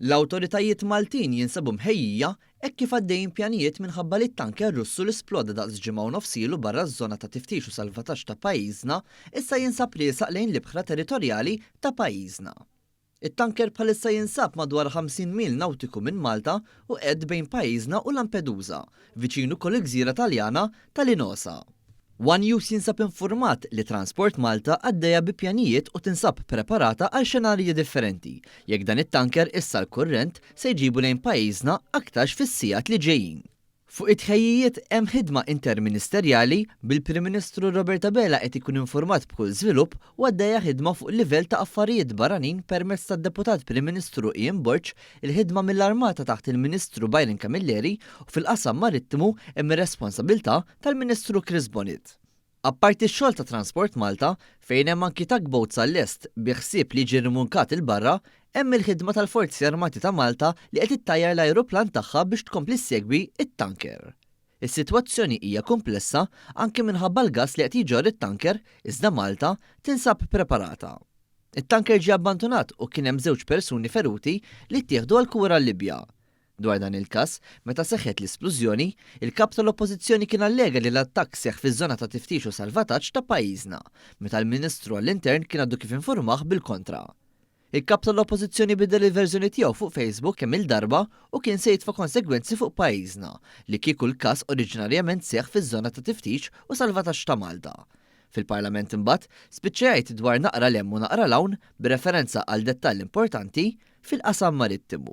L-awtoritajiet Maltin jinsabu mħejjija hekk kif għaddejjin pjanijiet minħabba li t-tanker Russu li sploda daqs ġimgħa u nofs ilu barra ż-żona ta' tiftix u salvataġġ ta' pajjiżna issa jinsab riesaq lejn l-ibħra territorjali ta' pajjiżna. It-tanker bħalissa jinsab madwar 50 mil nawtiku minn Malta u qed bejn pajjiżna u Lampedusa, viċin ukoll il-gżira Taljana ta' Linosa. One News jinsab infurmat li Transport Malta għaddejja bi pjanijiet u tinsab preparata għal xenarji differenti jekk dan it-tanker issa l-kurrent se jġibu lejn pajjiżna aktarx fis-sigħat li ġejjin. Fuq it-tħejjijiet hemm ħidma interministerjali bil-Prim Ministru Robert Abela qed ikun infurmat b'kull żvilupp u għaddejja ħidma fuq livell ta' affarijiet barranin permezz tad-Deputat Prim Ministru Ian Borg, il-ħidma mill-Armata taħt il-Ministru Byron Camilleri u fil-qasam marittimu hemm ir-responsabilità tal-Ministru Chris Bonett. Apparti x-xogħol ta' Transport Malta, fejn hemm anki tugboats għal-lest bi ħsieb li jiġi rimunkat 'il barra, hemm il-ħidma tal-Forzi Armati ta' Malta li qed ittajjar l-ajruplan tagħha biex tkompli ssegwi t-tanker. Is-sitwazzjoni hija kumplessa anki minħabba l-gass li qed jġorr it-tanker iżda Malta tinsab preparata. It-tanker ġie abbandunat u kien hemm żewġ persuni feruti li ttieħdu għall-kura l-Libja. Dwar dan il-każ, meta seħħet l-isplużjoni, il-Kap tal-Oppożizzjoni kien allega li l-attakk seħħ fiż-żona ta' tiftix u salvataġġ ta' pajjiżna, meta l-Ministru għall-Intern kien għadu kif infurmah bil-kontra. Il-Kap tal-Oppożizzjoni biddel il-verżjoni tiegħu fuq Facebook kemm-il darba u kien se jitfa' konsegwenzi fuq pajjiżna li kieku l-każ oriġinarjament seħħ fiż-żona ta' tiftix u salvataġġ ta' Malta. Fil-Parlament imbagħad, spiċċa jgħid dwar naqra 'l hemm u naqra 'l hawn b'referenza għal dettall importanti fil-qasam marittimu.